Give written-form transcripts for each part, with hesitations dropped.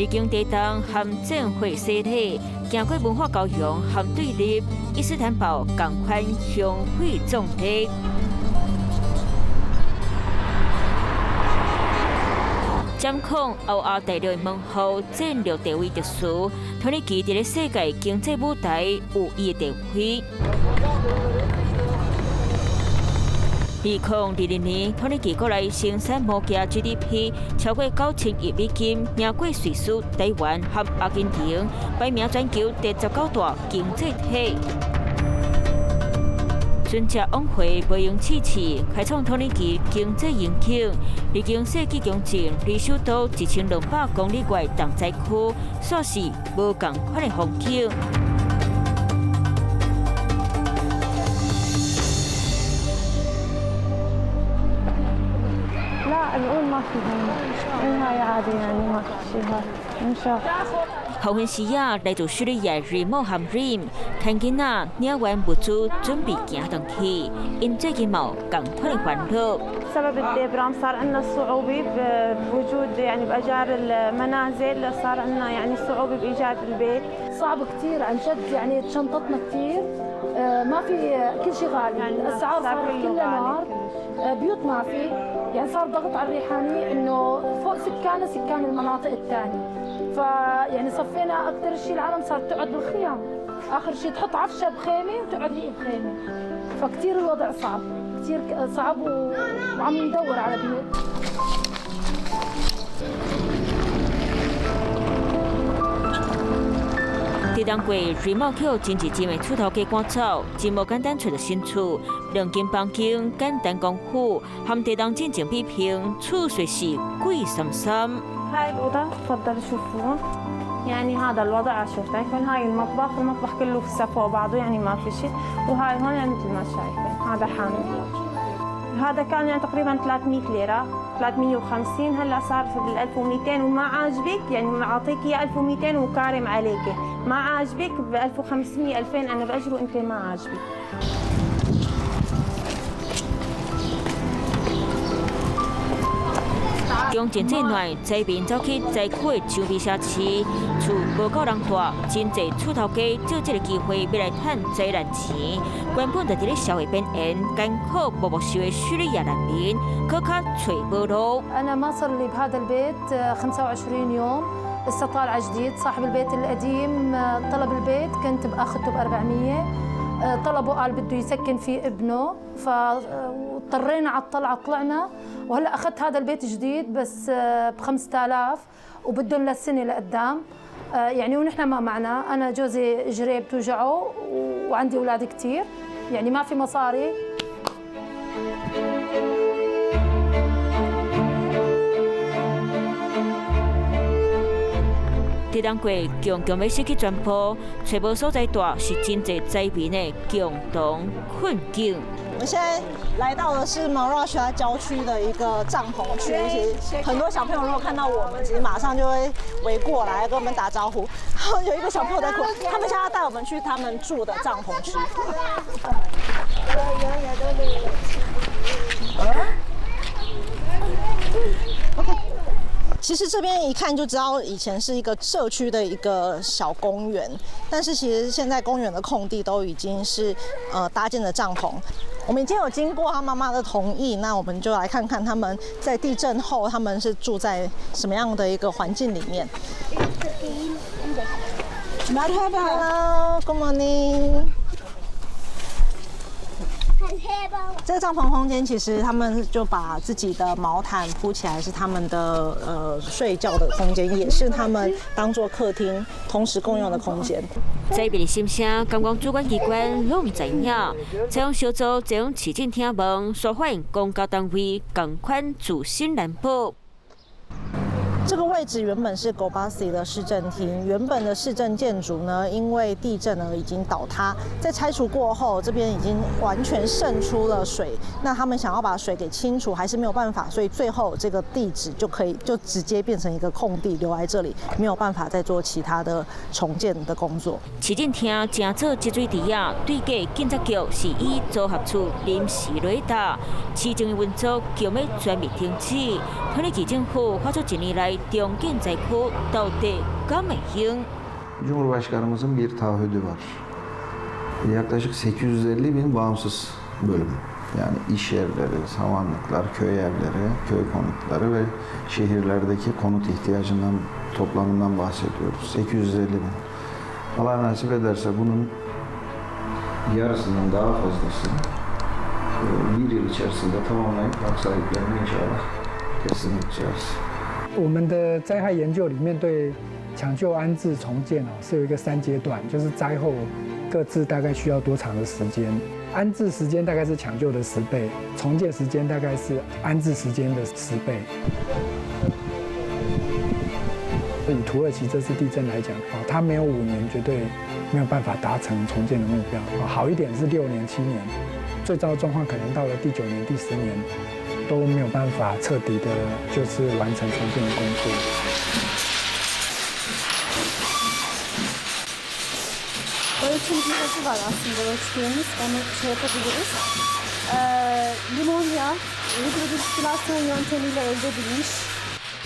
歷經地動和戰火洗禮，行過文化交融和對立，伊斯坦堡仝款雄偉壯麗。掌控歐亞大陸的門戶，戰略地位特殊，土耳其佇咧世界經濟舞台有伊的地位。2022年，土耳其國內生產物件 GDP 超過9000億美金，贏過瑞士、台灣和阿根廷，排名全球第19大經濟體。船隻往回無閒試試，開創土耳其經濟榮景。歷經世紀工程，離首都1200公里外重災區，煞是無仝款的風景。لا نقول ما في هاي عادي يعني ما في شيء إن شاء 黃昏時仔，來自敘利亞瑞莫和瑞，牽囡仔領完物資，準備行轉去。𪜶最近嘛有仝款的煩惱。 بسبب الدبرام صار عندنا صعوبة بوجود يعني بأجار المنازل، صار عندنا يعني صعوبة بإيجار البيت. صعب كثير عن جد، يعني تشنططنا كثير، ما في، كل شيء غالي يعني، الاسعار صارت كلها نار، بيوت ما في، يعني صار ضغط على الريحاني انه فوق سكانه سكان المناطق الثانيه، فيعني صفينا اكثر شيء العالم صارت تقعد بالخيام، اخر شيء تحط عفشه بخيمه وتقعد هي بخيمه، فكتير الوضع صعب، كثير صعب، وعم ندور على بيوت. 地震過，瑞茂去真濟間的厝頭家趕走，真無簡單揣著新厝。兩間房間，簡單功夫，和地震進前比拼，厝隨時貴參參。 هاي الأوضة، تفضلوا شوفوها، يعني هذا الوضع شوفتكم، هاي المطبخ، المطبخ كله في فوق بعضه، يعني ما في شيء، وهاي هون مثل ما شايفين هذا حامل، هذا كان يعني تقريبا 300 ليرة، 350، هلا صار في بال 1200، وما عاجبك يعني معطيك اياه 1200 وكارم عليك، ما عاجبك ب 1500، 2000 انا باجره، انت ما عاجبك. 強震這內，災民走去災區的籌備社區，厝無夠人住，真濟厝頭家藉這个機會欲來趁災難錢。原本就佇咧社會邊緣，艱苦默默受的敘利亞難民，閣較揣無路。 أنا ما صار لي بهذا البيت 25 يوم، لسه طالعة جديد. صاحب البيت القديم طلب البيت، كنت باخذته ب 400، طلبه، قال بده يسكن فيه ابنه، فاضطرينا على الطلعة، طلعنا، وهلا اخذت هذا البيت جديد بس ب 5000 وبدهم للسنة لقدام، يعني ونحن ما معنا، انا جوزي اجريه بتوجعه وعندي اولاد كثير، يعني ما في مصاري. 地震過，強強欲失去全部，揣無所在住，是真濟災民的共同困境。我們現在來到的是 Maraş 郊區的一個帳篷區，其實很多小朋友如果看到我們，其實馬上就會圍過來跟我們打招呼。然後有一個小朋友在哭，他們現在要帶我們去他們住的帳篷區。OK。其實這邊一看就知道，以前是一個社區的一個小公園，但是其實現在公園的空地都已經是搭建了帳篷。我們已經有經過他媽媽的同意，那我們就來看看他們在地震後他們是住在什麼樣的一個環境裡面。Hello，Good morning。這個帳篷空間，其實他們就把自己的毛毯鋪起來，是他們的睡覺的空間，也是他們當做客廳同時共用的空間。災民的心聲，觀光主管機關攏毋知影。採訪小組前往市政廳問，煞發現公家單位仝款自身難保。這個位置原本是 Gölbaşı 的市政廳，原本的市政建築呢，因為地震呢已經倒塌，在拆除過後，這邊已經完全滲出了水。那他們想要把水給清除，還是沒有辦法，所以最後這個地址就可以就直接變成一個空地留在這裡，沒有辦法再做其他的重建的工作。市政廳成做積水池仔，對過警察局是以組合厝臨時來搭，市政的運作叫欲全面停止。土耳其政府發出一年來中重建災區，到底敢會用？ Cumhurbaşkanımızın bir taahhüdü var. Yaklaşık 850 bin bağımsız bölüm. Yani iş yerleri, samanlıklar, köy evleri, köy konutları ve şehirlerdeki konut ihtiyacından toplamından bahsediyoruz. 850 bin. Allah nasip ederse bunun yarısından daha fazlasını bir yıl içerisinde tamamlayıp hak sahiplerine inşallah teslim edeceğiz. 我們的災害研究裡面對搶救、安置、重建哦，是有一個三階段，就是災後各自大概需要多長的時間。安置時間大概是搶救的10倍，重建時間大概是安置時間的10倍。以土耳其這次地震來講，哦，它沒有5年絕對沒有辦法達成重建的目標。好一點是6年、7年，最糟的狀況可能到了第九年、第十年都沒有辦法徹底的，就是完成重建的工作。 Ölçüm cihazı var aslında ölçtüğümüz, onu şey yapabiliriz. Limon yağı, hidrodistülasyon yöntemiyle elde edilmiş.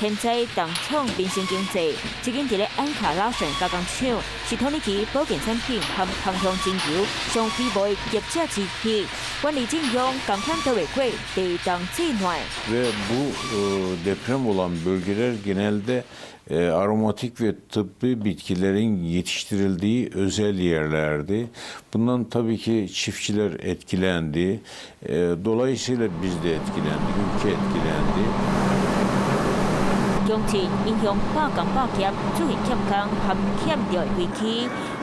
天災重創民生經濟，這間佇咧安卡拉省加工廠是土耳其保健產品和芳香精油上規模的業者之一。管理正用共款都袂過地動災難。 Ve bu deprem olan bölgeler genelde aromatik ve tıbbi bitkilerin yetiştirildiği özel yerlerdi. Bundan tabii ki çiftçiler etkilendi. Dolayısıyla biz de etkilendik, ülke etkilendi. 強震影響百工百業出現欠工和欠料的危機。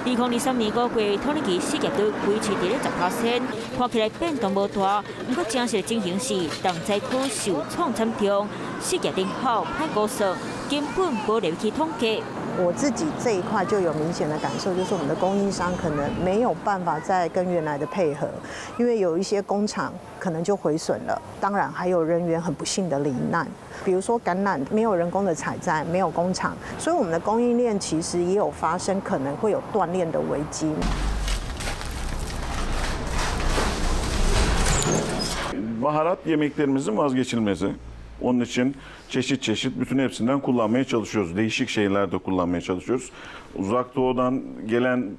2023年5月，土耳其失業率維持佇咧10%，看起來變動無大。毋過真實情形是，重災區受創慘重，失業人口歹估算，根本無入去統計。我自己這一塊就有明顯的感受，就是我們的供應商可能沒有辦法再跟原來的配合，因為有一些工廠可能就毀損了，當然還有人員很不幸的罹難，比如說橄欖沒有人工的採摘，沒有工廠，所以我們的供應鏈其實也有發生可能會有斷鏈的危機。 Baharat yemeklerimizin vazgeçilmezi. Onun için çeşit çeşit bütün hepsinden kullanmaya çalışıyoruz. Değişik şeyler de kullanmaya çalışıyoruz. Uzak Doğu'dan gelen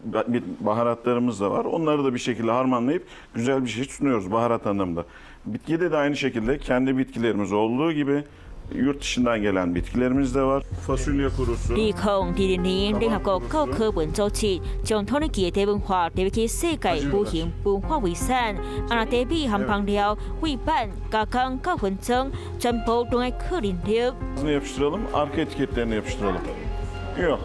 baharatlarımız da var. Onları da bir şekilde harmanlayıp güzel bir şey sunuyoruz baharat anlamında. Bitkide de aynı şekilde kendi bitkilerimiz olduğu gibi yurt dışından gelen bitkilerimiz de var. Fasulye kurusu. 2022年，聯合國教科文組織將土耳其的茶文化列入去世界無形文化遺產。啊，若茶米和香料、製版、加工到分裝，全部攏愛靠人力。 Yapıştıralım, arka etiketlerini yapıştıralım. Yok.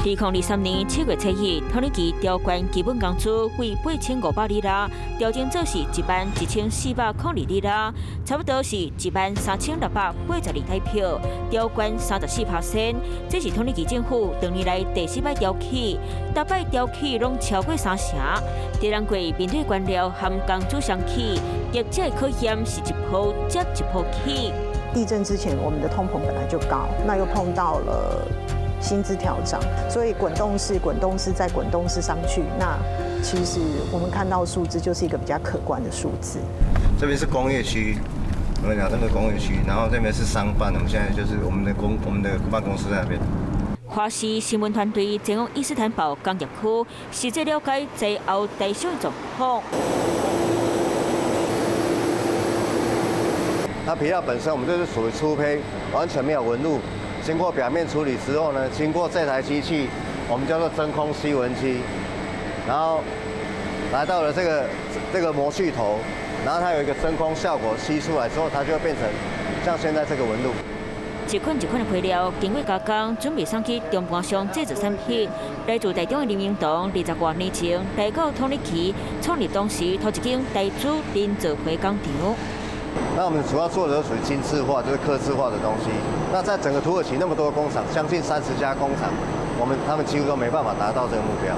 2023年7月7日，土耳其調懸基本工資為8500里拉，調整做是11,402里拉，差不多是13,682台票，調懸34%。這是土耳其政府多年來第四擺調起，逐擺調起攏超過三成。第二季面對原料和工資雙起，業者的考驗是一波接一波起。地震之前，我們的通膨本來就高，那又碰到了薪資調漲，所以滾動式、滾動式再滾動式上去，那其實我們看到數字就是一個比較可觀的數字。這邊是工業區，我們講這個工業區，然後這邊是商辦，我們現在就是我們的辦公室在那邊。華視新聞團隊前往伊斯坦堡工業區，實際了解災後大傷狀況。那皮料本身，我們就是屬於粗胚，完全沒有紋路。經過表面處理之後呢，經過這台機器，我們叫做真空吸紋機，然後來到了這個模具頭，然後它有一個真空效果，吸出來之後，它就會變成像現在這個紋路。一款一款的皮料經過加工，準備送去中盤商製作產品。來自台中的林明堂，20多年前來到土耳其，創立當時頭一間台資人造皮工廠。那我們主要做的都屬於精緻化，就是客製化的東西。那在整個土耳其那麼多工廠，將近30家工廠，他們幾乎都沒辦法達到這個目標。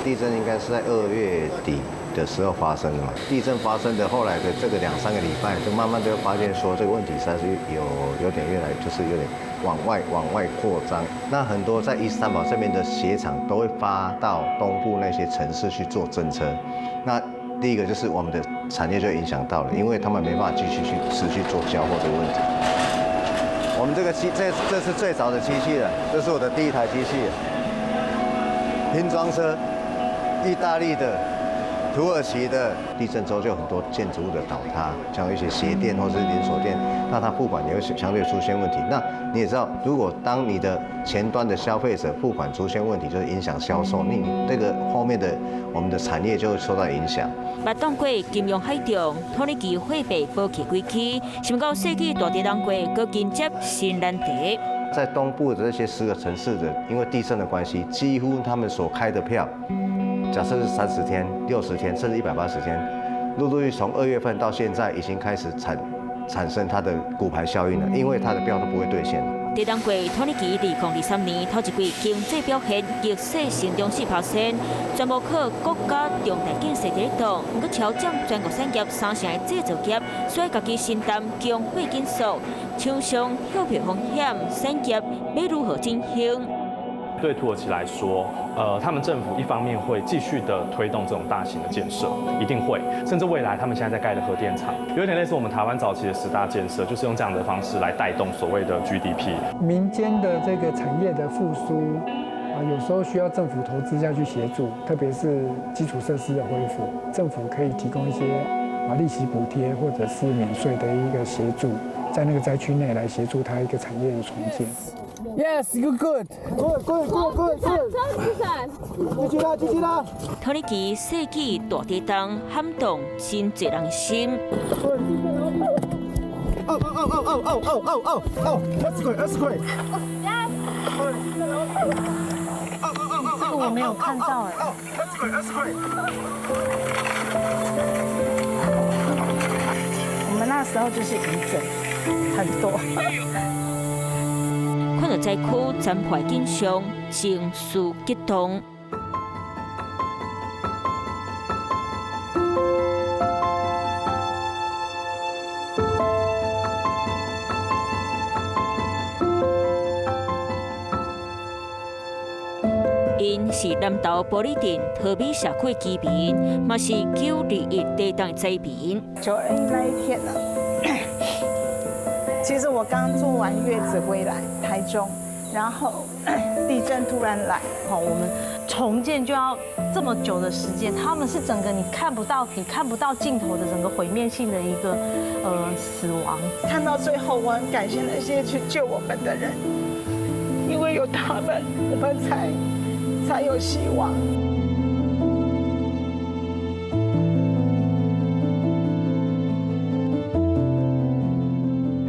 地震應該是在2月底，的时候发生的嘛。地震发生的后来的这个两三个礼拜，就慢慢就发现说这个问题实在是有点越来就是有点往外扩张。那很多在伊斯坦堡这边的鞋厂都会发到东部那些城市去做侦车。那第一个就是我们的产业就影响到了，因为他们没办法继续去持续做交货的问题。我们这个机这是最早的机器了，这是我的第一台机器，拼装车，意大利的、土耳其的。地震之后就有很多建筑物的倒塌，像一些鞋店或是连锁店，那它付款也会相对出现问题。那你也知道，如果当你的前端的消费者付款出现问题，就是影响销售，你这个后面的我们的产业就会受到影响。捌当过金融海动、土耳其货币保持危机，想到世纪大地震过，阁紧接新难题。在东部的这些10个城市的，因为地震的关系，几乎他们所开的票，假设是30天、60天，甚至180天，陆陆续从2月份到现在，已经开始产生它的骨牌效应了，因为它的票都不会兑现。地震过，土耳其2023年头一季经济表现逆势成长4%，全部靠国家重大建设伫咧动，毋过超占全国产业3成的制造业，需家己承担强化紧缩，厂商跳票风险，产业欲如何振兴？对土耳其来说，他们政府一方面会继续的推动这种大型的建设，一定会，甚至未来他们现在在盖的核电厂，有点类似我们台湾早期的十大建设，就是用这样的方式来带动所谓的 GDP。民间的这个产业的复苏啊，有时候需要政府投资下去协助，特别是基础设施的恢复，政府可以提供一些利息补贴或者是免税的一个协助，在那个灾区内来协助它一个产业的重建。 Yes, you good. Good, good, good, good, good. 继续啦，继续啦。土耳其世纪大地震撼动真济人心。哦哦哦哦哦哦哦哦哦，earthquake, earthquake。这个我没有看到哎。 earthquake, earthquake。我们那时候就是余震很多。看到灾区残破景象，情绪激动。𪜶是南投埔里镇桃美社区居民，嘛是9·21地震灾民。9·21那一天呢？其实我刚坐完月子回来台中，然后地震突然来，好，我们重建就要这么久的时间，他们是整个你看不到底、看不到尽头的整个毁灭性的一个死亡。看到最后，我很感谢那些去救我们的人，因为有他们，我们才有希望。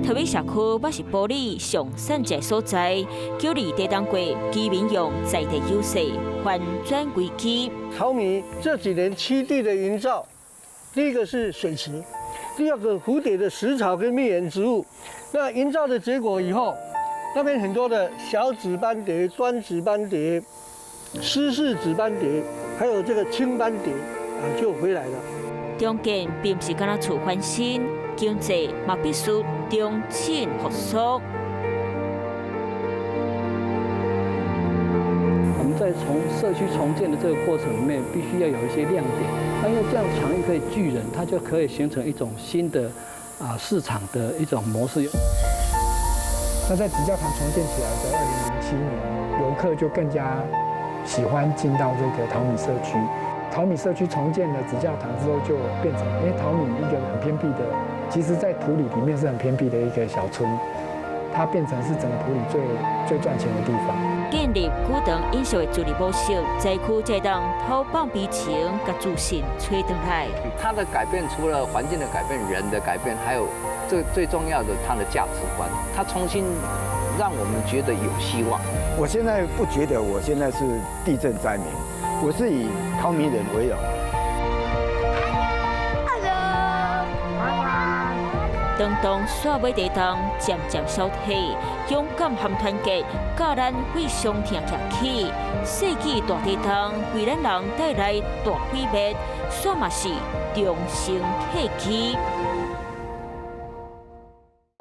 桃美社区嘛是埔里上散热所在，9·2地震过，居民用在地优势翻转危机。桃米这几年栖地的营造，第一个是水池，第二个蝴蝶的食草跟蜜源植物。那营造的结果以后，那边很多的小紫斑蝶、端紫斑蝶、施氏紫斑蝶，还有这个青斑蝶啊，就回来了。重建并毋是干焦厝翻新，经济嘛必须重振复苏。我们在从社区重建的这个过程里面，必须要有一些亮点。那因为这样强力可以聚人，它就可以形成一种新的市场的一种模式。那在紫教堂重建起来的2007年，游客就更加喜欢进到这个桃米社区。桃米社区重建了紫教堂之后，就变成因为桃米一个很偏僻的，其实在埔里里面是很偏僻的一个小村，它变成是整个埔里最最赚钱的地方。建立古长饮食的治理模式，灾区才当讨放悲情，佮自信揣转来。它的改变除了环境的改变、人的改变，还有最最重要的它的价值观，它重新让我们觉得有希望。我现在不觉得我现在是地震灾民。我是以桃米人为荣。當當煞尾地動漸漸消退，勇敢和團結，教咱非傷痛起。世紀大地動為咱人帶來大毀滅，煞嘛是重生契機。